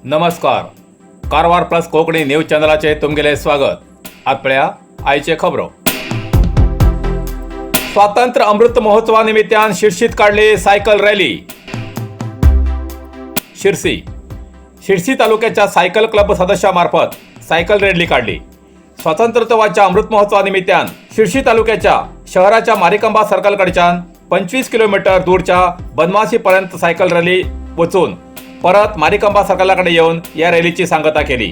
नमस्कार, Karwar plus Konkani news चॅनलाचे तुमगेले स्वागत. आत पळया आयचे खबरो. स्वातंत्र्य अमृत महोत्सवा निमित्तान शिर्शीत काढली सायकल रॅली. शिरसी. शिरसी तालुक्याच्या सायकल क्लब सदस्यामार्फत सायकल रॅली काढली. स्वातंत्र्योत्सवाच्या अमृत महोत्सवानिमित्तान शिरशी तालुक्याच्या शहराच्या मारिकंबा सर्कलकडच्यान 25 किलोमीटर दूरच्या बनवासीपर्यंत सायकल रॅली वचून परत मारिकंबा सर्कलाकडे येऊन या रॅलीची सांगता केली.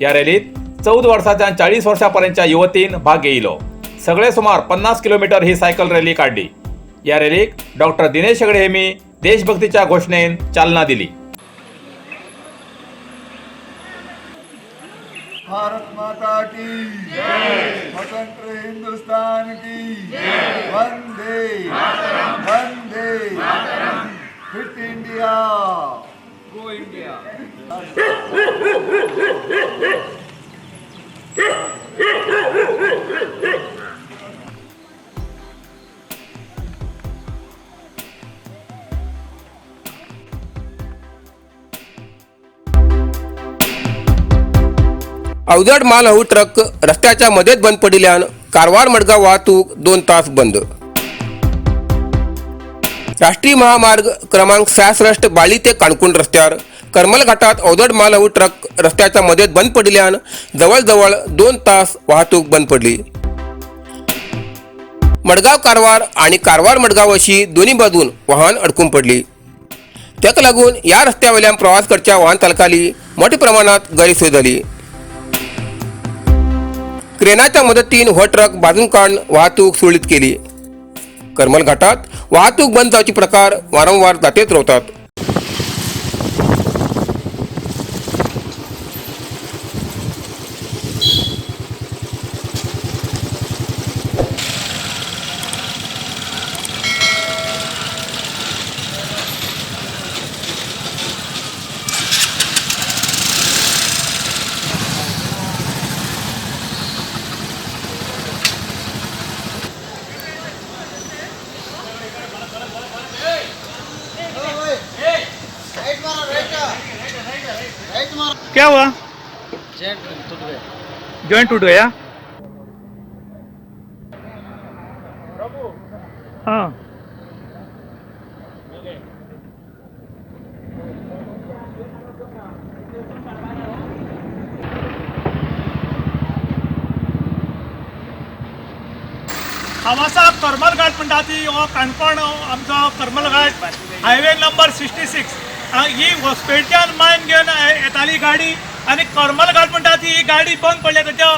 या रॅलीत 14 वर्षाच्या 40 वर्षापर्यंतच्या युवतीन भाग घेतलो. सगळे सुमार 50 किलोमीटर ही सायकल रॅली काढली. या रॅलीक डॉक्टर दिनेश हेगडे हेमी देशभक्तीच्या घोषणेन चालना दिली. भारत माता की जय! स्वतंत्र हिंदुस्तान की जय! Vande Vande! Fit India! Go India! अवजड मालवाहू ट्रक रस्त्याच्या मध्येच बंद पडिल्यान कारवार मडगाव वाहतूक 2 तास बंद. राष्ट्रीय महामार्ग क्रमांक 66 बाळी ते काणकोण रस्त्यार करमल घाटात अवजड मालवाहू ट्रक रस्त्याच्या मध्येच बंद पडिल्यान जवळजवळ 2 तास वाहतूक बंद पडली. मडगाव कारवार आणि कारवार मडगाव अशी दोन्ही बाजून वाहन अडकून पडली. ताका लागून या रस्त्या वयल्यान प्रवास करच्या वाहन चालकाली मोठ्या प्रमाणात गैरसोय जाली. क्रेनाच्या मदतीन हो ट्रक बाजून काढून वाहतूक सुरळीत केली. करमल घाटात वाहतूक बंद जावचे प्रकार वारंवार जातेच रावतात. क्या हुआ? जॉइंट टूट गया. जॉइंट टूट गया. हाँ. हांव करमल घाट म्हणटा ती हो काणकोण आमचो करमल घाट, हायवे नंबर 66. ही हॉस्पेटच्यान मायन घेवन येताली गाडी आनी करमल घाट म्हणटा ती ही गाडी बंद पडल्या. तेच्या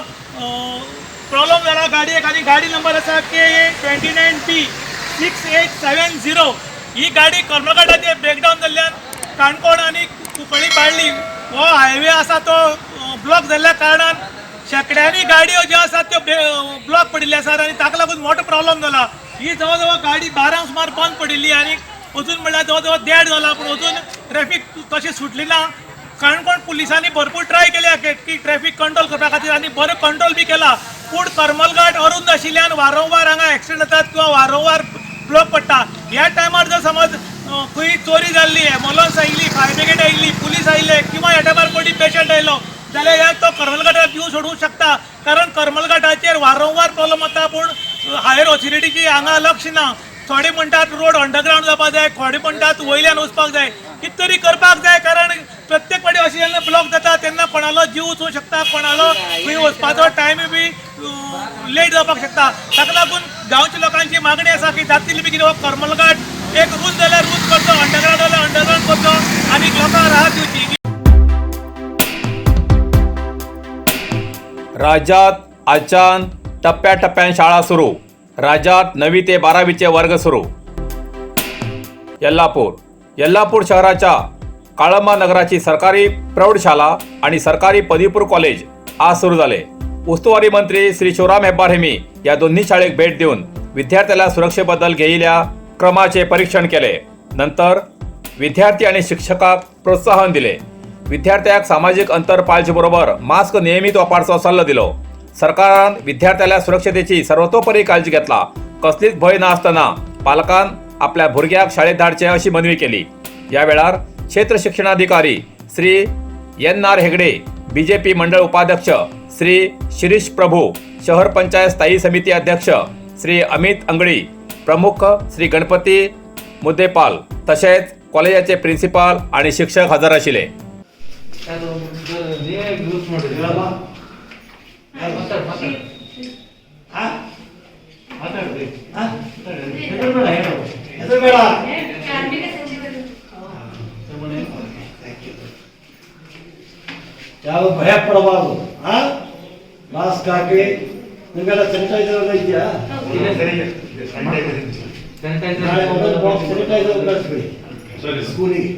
प्रॉब्लम जाला गाडयेक आनी गाडी नंबर आसा KA 29 P 6870. ही गाडी करमल घाटाचेर ब्रेकडावन जाल्ल्यान काणकोण आनी कुंकळी बाळ्ळी हो हायवे आसा तो ब्लॉक जाल्ल्या कारणान शेंकड्यांनी गाडयो ज्यो आसात त्यो ब्लॉक पडिल्ले आसात आनी ताका लागून मोठो प्रॉब्लम जाला. ही जवळ जवळ गाडी 12 सुमार बंद पडिल्ली आनी अजून म्हणल्यार जवळ जवळ देड जाला, पूण अजून ट्रॅफिक तशी सुटली ना. काणकोण पुलिसांनी भरपूर ट्राय केल्या की ट्रॅफिक कंट्रोल करपा खातीर आनी बरो कंट्रोल बी केला, पूण करमलघाट अरुंद आशिल्ल्यान वारंवार हांगा एक्सिडंट जातात किंवा वारंवार ब्लॉक पडटा. ह्या टायमार जर समज खंय चोरी जाल्ली, एम्बुलन्स आयिल्ली, फायर ब्रिगेड आयिल्ली, पुलीस आयिल्ले किंवा ह्या टायमार कोणी पेशंट आयलो जाल्यार ह्या तो करमलघाटार जीव सोडूंक शकता, कारण करमलघाटाचेर वारंवार प्रॉब्लम जाता, पूण हायर ऑथॉरिटीची हांगा लक्ष ना. थोडे म्हणटात रोड अंडरग्रावंड जावपाक जाय, थोडे म्हणटात वयल्यान वचपाक जाय. कितें तरी करपाक जाय, कारण प्रत्येक फावटी अशें जेन्ना ब्लॉक जाता तेन्ना कोणालो जीव वचूंक शकता, कोणालो खंय वचपाचो टायम बी लेट जावपाक शकता. ताका लागून गांवच्या लोकांची मागणी आसा की जातली बेगीन हो करमलघाट एक रुंद जाल्यार रुंद करचो, अंडरग्रावंड जाल्यार अंडरग्रावंड करचो आनी लोकांक राहत दिवची. राज्यात आजच्यान टप्प्याटप्प्यान शाळा सुरू. राज्यात नवी ते 12वीचे वर्ग सुरू. यल्लापूर. यल्लापूर शहराच्या काळंबा नगराची सरकारी प्रौढशाळा आणि सरकारी पदवीपूर्व कॉलेज आज सुरू झाले. उस्तुवारी मंत्री श्री शिवराम हेब्बार हेमी या दोन्ही शाळेक भेट देऊन विद्यार्थ्याला सुरक्षेबद्दल घेतलेल्या क्रमाचे परीक्षण केले. नंतर विद्यार्थी आणि शिक्षकाक प्रोत्साहन दिले. विद्यार्थ्याक सामाजिक अंतर पाळचे बरोबर मास्क नियमित वापरचो सल्लो दिलो. सरकारान विद्यार्थ्याला सुरक्षतेची सर्वतोपरी काळजी घेतला. कसलीच भंय नासतना पालकान आपल्या भुरग्याक शाळेत धाडचे अशी मनवी केली. या वेळार क्षेत्र शिक्षणाधिकारी श्री एन.आर. हेगडे, बीजेपी मंडळ उपाध्यक्ष श्री शिरीष प्रभू, शहर पंचायत स्थायी समिती अध्यक्ष श्री अमित अंगडी, प्रमुख श्री गणपती मुद्देपाल तशेंच कॉलेजाचे प्रिन्सिपाल आणि शिक्षक हजर आशिल्ले. ಯಾವ ಭಯ ಪಡಬಾರದು. ಮಾಸ್ಕ್ ಹಾಕಿ, ನಿಮಗೆಲ್ಲ ಸ್ಯಾನಿಟೈಸರ್ ಎಲ್ಲ ಇದೆಯಾ? ನಾಳೆ ಒಂದೊಂದು ಬಾಕ್ಸ್ ಸ್ಯಾನಿಟೈಸರ್ ಕಳಿಸ್ಬಿಡಿ ಸ್ಕೂಲಿಗೆ.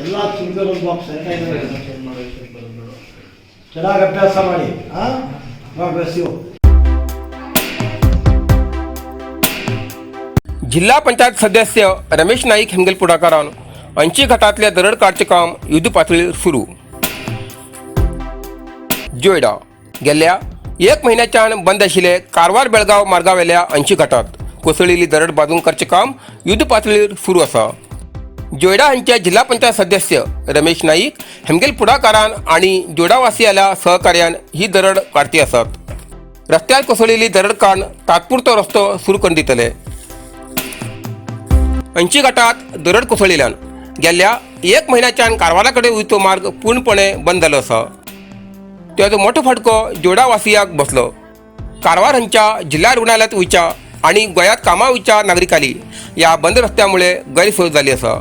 ಎಲ್ಲ ಸ್ಕೂಲ್ಗೆ ಒಂದು ಬಾಕ್ಸ್ ಸ್ಯಾನಿಟೈಸರ್. ಚೆನ್ನಾಗಿ ಅಭ್ಯಾಸ ಮಾಡಿ. ಹಾಂ, ಗಾಡ್ ಬ್ಲೆಸ್ you. जिल्हा पंचायत सदस्य रमेश नाईक हेमगेल पुढाकारान अंशी घाटांतले दरड काडचें काम युद्ध पातळीर सुरू. जोयडा गेल्या एक म्हयन्याच्यान बंद आशिल्ले कारवार बेळगांव मार्गावेल्या अंशी घाटात कोसळिल्ली दरड बांदून करचें काम युद्ध पातळीर सुरू आसा. जोयडा हांचे जिल्हा पंचायत सदस्य रमेश नाईक हेमगेल पुढाकारान आनी जोडावासियाल्या सहकार्यान ही दरड काडती आसात. रस्त्यार कोसळिल्ली दरड काडून तात्पुरतो रस्तो सुरू करून दितले. अंशी घाटात दरड कोसळिल्ल्यान गेल्या एक म्हयन्याच्यान कारवारा कडेन वयचो मार्ग पूर्णपणे बंद जालो आसा. तेजो मोठो फटको जोडावासियाक बसलो. कारवार हांच्या जिल्हा रुग्णालयात वयच्या आनी गोंयांत कामां वयच्या नागरिकांनी ह्या बंद रस्त्यामुळे गैरसोय जाली आसा.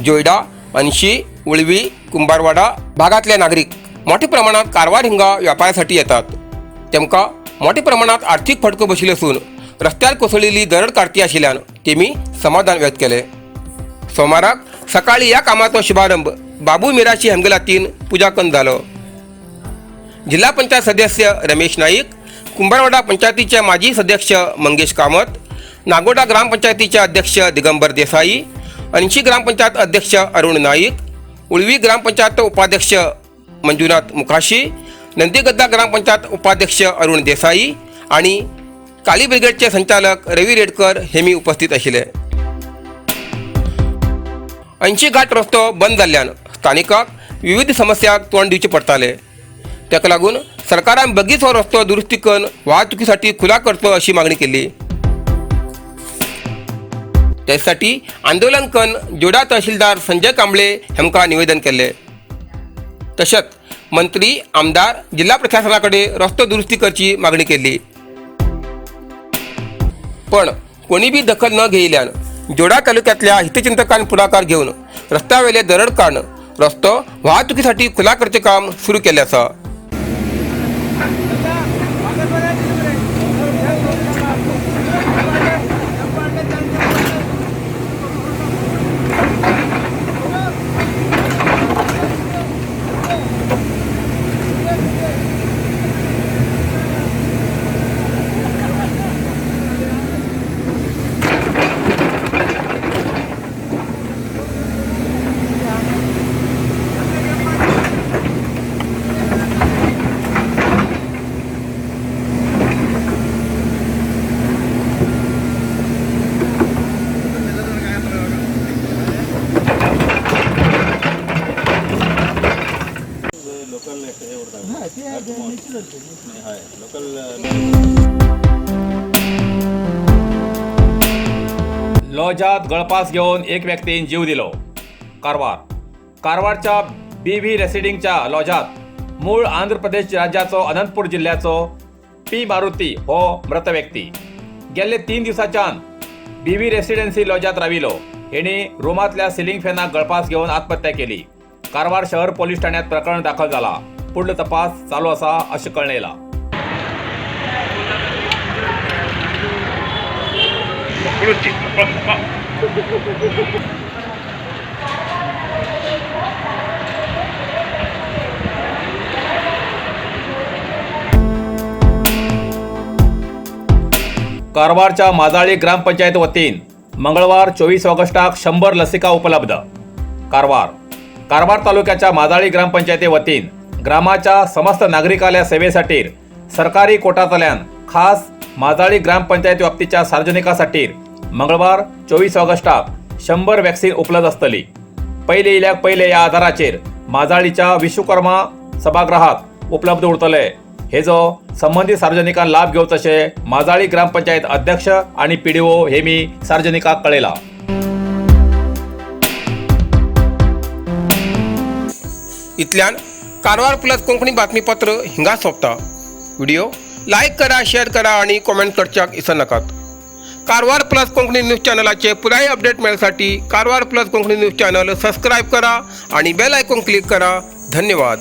जोयडा, अंशी, उळवी, कुंभारवाडा भागांतले नागरीक मोठ्या प्रमाणात कारवार हिंगा व्यापारासाठी येतात. तेमकां मोठ्या प्रमाणात आर्थिक फटको बशिल्लो आसून रस्त्यार कोसळिल्ली दरड काडती आशिल्ल्यान तेमी समाधान व्यक्त केले. सोमाराक सकाळी ह्या कामाचो शुभारंभ बाबू मिराशी हेमगेलातीन पुजा करून जालो. जिल्हा पंचायत सदस्य रमेश नाईक, कुंभारवाडा पंचायतीचे माजी सदस्य मंगेश कामत, नागोडा ग्रामपंचायतीचे अध्यक्ष दिगंबर देसाई, अंशी ग्रामपंचायत अध्यक्ष अरुण नाईक, उळवी ग्रामपंचायत उपाध्यक्ष मंजुनाथ मुखाशी, नंदीगद्दा ग्रामपंचायत उपाध्यक्ष अरुण देसाई आणि काली ब्रिगेडचे संचालक रवी रेडकर हेमी उपस्थित आशिल्ले. अंशी घाट रस्तो बंद जाल्ल्यान स्थानिकांक विविध समस्यांक तोंड दिवचें पडटालें. ताका लागून सरकारान बेगीच हो रस्तो दुरुस्ती करून वाहतुकीसाठी खुला करचो अशी मागणी केली. त्यासाठी आंदोलन करून जोडा तहसीलदार संजय कांबळे हांकां निवेदन केल्लें. तशेंच मंत्री, आमदार, जिल्हा प्रशासना कडेन रस्तो दुरुस्ती करची मागणी केल्ली. पण कोणी बी दखल न घेयिल्ल्यान जोडा तालुक्यांतल्या हितचिंतकान पुढाकार घेवन रस्त्यावेले दरड काडून रस्तो वाहतुकीसाठी खुला करचें काम सुरू केल्लें आसा. लॉजात गळपास घेवन एक व्यक्तीन जीव दिलो. कारवार कारवारच्या बी व्ही रेसिडिंगच्या लॉजात मूळ आंध्र प्रदेश राज्याचो अनंतपूर जिल्ल्याचो पी मारुती हो मृत व्यक्ती गेल्ले 3 दिवसाच्यान बी व्ही रेसिडेन्सी लॉजात राविलो. हेणी रुमांतल्या सिलिंग फॅनाक गळपास घेवन आत्महत्या केली. कारवार शहर पोलीस ठाण्यात प्रकरण दाखल जाला. पुढलो तपास चालू आसा अशें कळ्ळें येयलां. कारवारच्या माजाळी ग्रामपंचायत वतीन मंगळवार 24 ऑगस्टाक 100 लसिका उपलब्ध. कारवार कारवार तालुक्याच्या माजाळी ग्रामपंचायती वतीन ग्रामाच्या समस्त नागरिकाल्या सेवेसाठी सरकारी कोटातल्यान खास माजाळी ग्रामपंचायत व्याप्तीच्या सार्वजनिकासाठी मंगळवार 24 ऑगस्टाक 100 वॅक्सिन उपलब्ध आसतली. पयले इल्याक पयले ह्या आधाराचेर माजाळीच्या विश्वकर्मा सभागृहात उपलब्ध उरतले. हेजो संबंधित सार्वजनिकांक लाभ घेवचो अशें माजाळी ग्रामपंचायत अध्यक्ष आणि पीडीओ हेमी सार्वजनिकांक कळयला. इतल्यान कारवार प्लस कोंकणी बातमीपत्र हिंगा सोंपता. व्हिडिओ लायक करा, शेअर करा आणि कॉमेंट करच्याक इसरनाकात. कारवार प्लस कोंकणी न्यूज चॅनलाचे पुराय update मेळसाठी Karwar plus Konkani news channel subscribe करा आणि बेल आयकॉन क्लिक करा. धन्यवाद.